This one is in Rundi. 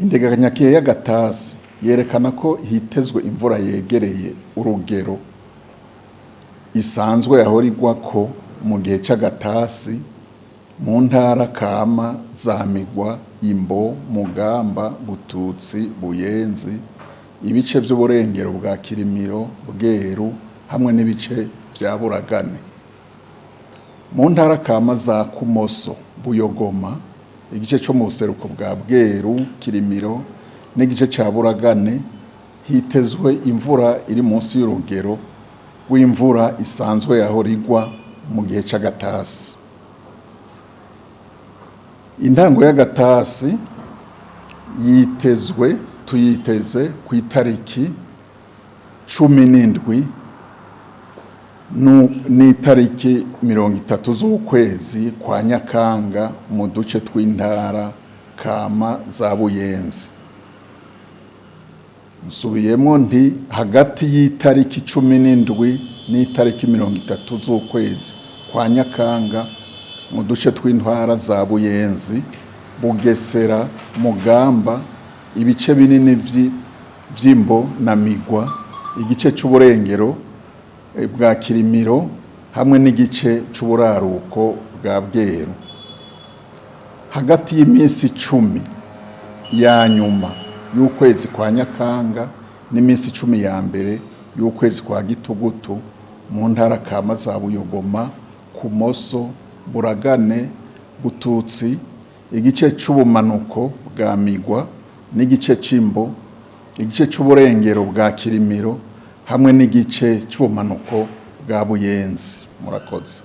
Integanyakihe y'agatasi yerekana ko hitezwe imvura yegereye urugero isanzwe yahora igwako mu gihe c'agatasi mu ntara kama za Migwa, Imbo, Mugamba, Bututsi, Buyenzi, ibice vy'uburengero bwa Kirimiro, Bweru hamwe n'ibice vya Buragane. Mu ntara kama za Kumoso, Buyogoma, igice co mu buseruko bwa Bweru, Kirimiro n'igice ca Buragane hitezwe imvura iri munsi y'urugero rw'imvura isanzwe yahora igwa mu gihe c'agatasi. Intango y'agatasi yitezwe tuyiteze ku itariki 17 n'itariki 30 z'ukwezi kwa Nyakanga mu duce tw'intara kama za Buyenzi. Nsubiyemo nti hagati y'itariki 17 n'itariki 30 z'ukwezi kwa Nyakanga mu duce tw'intara za Buyenzi, Bugesera, Mugamba, ibice binini vy'Imbo na Migwa, igice c'uburengero bwa Kirimiro hamwe n'igice c'uburaruko bwa Bweru. Hagati y'iminsi 10 ya nyuma y'ukwezi kwa Nyakanga n'iminsi 10 ya mbere y'ukwezi kwa Gitugutu mu ntara kama za Buyogoma, Kumoso, Buragane, Bututsi, igice c'ubumanuko bwa Migwa n'igice c'Imbo, igice c'uburengero bwa Kirimiro hamwe n'igice c'ubumanuko bwa Buyenzi. Murakoze.